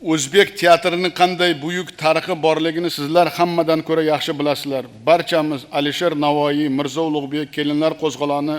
O'zbek teatrining qanday buyuk tarixi borligini sizlar hammadan ko'ra yaxshi bilasizlar. Barchamiz Alisher Navoiy, Mirzo Ulug'bek, Kelinlar qo'zg'oloni,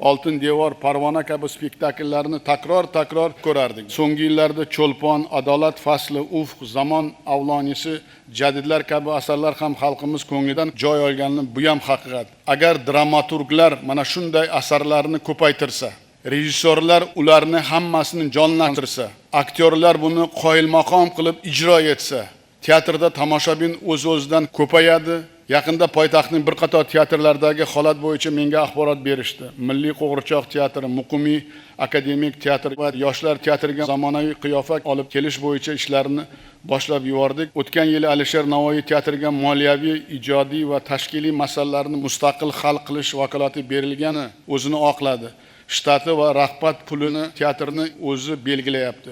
Oltin devor, Parvona kabi spektakllarni takror-takror ko'rardik. So'nggi yillarda Cho'lpon, Adolat fasli, Ufq, Zamon avlonisi, Jadidlar kabi asarlar ham xalqimiz ko'nglidan joy olgani bu ham haqiqat. Agar dramaturglar mana shunday asarlarni ko'paytirsa, rejissyorlar ularni hammasini jonlantirsa, aktyorlar buni qoyilmaqom qilib ijro etsa, teatrda tomoshabin o'z-o'zidan ko'payadi. Yaqinda poytaxtning bir qator teatrlaridagi holat bo'yicha menga axborot berishdi. Milliy qo'g'irchoq teatri, Muqimiy akademik teatr va Yoshlar teatriga zamonaviy qiyofa olib kelish bo'yicha ishlarni boshlab yubordik. O'tgan yili Alisher Navoiy teatriga moliyaviy, ijodiy va tashkiliy masalalarni mustaqil hal qilish vakolati berilgani o'zini oqladi. Shtati va rag'bat pulini teatrni o'zi belgilayapti.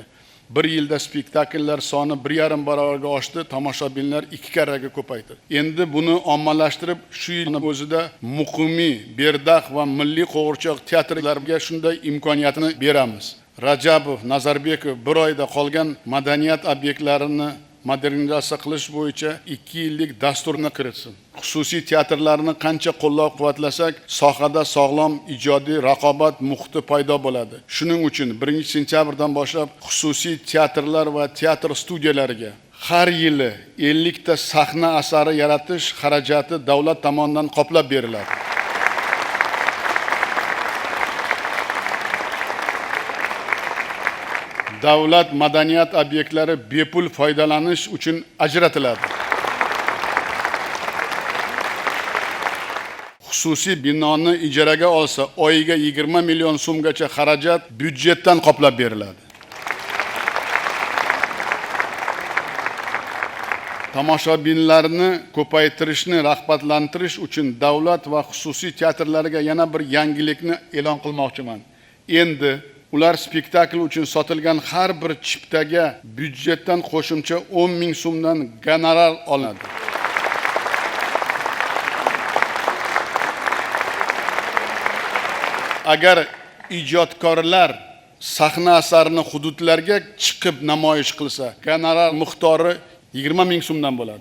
Bir yilda spektakllar soni 1,5 barobarga oshdi, tomoshabinlar 2 karraga ko'paydi. Endi buni ommalashtirib, shu yilni o'zida Muqimiy, Berdaq va Milliy qo'g'irchoq teatrlariga shunday imkoniyatni beramiz. Rajabov, Nazarbekov bir oyda qolgan madaniyat obyektlarini modernizatsiya qilish bo'yicha 2 yillik dasturni kiritsin. Xususiy teatrlarni qancha qo'llab-quvvatlasak, sohada sog'lom ijodiy raqobat muhiti paydo bo'ladi. Shuning uchun 1-sentyabrdan boshlab xususiy teatrlar va teatr studiyalariga har yili 50 ta sahna asari yaratish xarajati davlat tomonidan qoplab beriladi. Davlat madaniyat obyektlari bepul foydalanish uchun ajratiladi. Xususiy binoni ijaraga olsa, oyiga 20 million so'mgacha xarajat byudjetdan qoplab beriladi. Tomoshabinlarni ko'paytirishni rag'batlantirish uchun davlat va xususiy teatrlarga yana bir yangilikni e'lon qilmoqchiman. Endi ular spektakl uchun sotilgan har bir chiptaga byudjetdan qo'shimcha 10 ming so'mdan gonorar oladi. Agar ijodkorlar sahna asarini hududlarga chiqib namoyish qilsa, gonorar miqdori 20 ming so'mdan bo'ladi.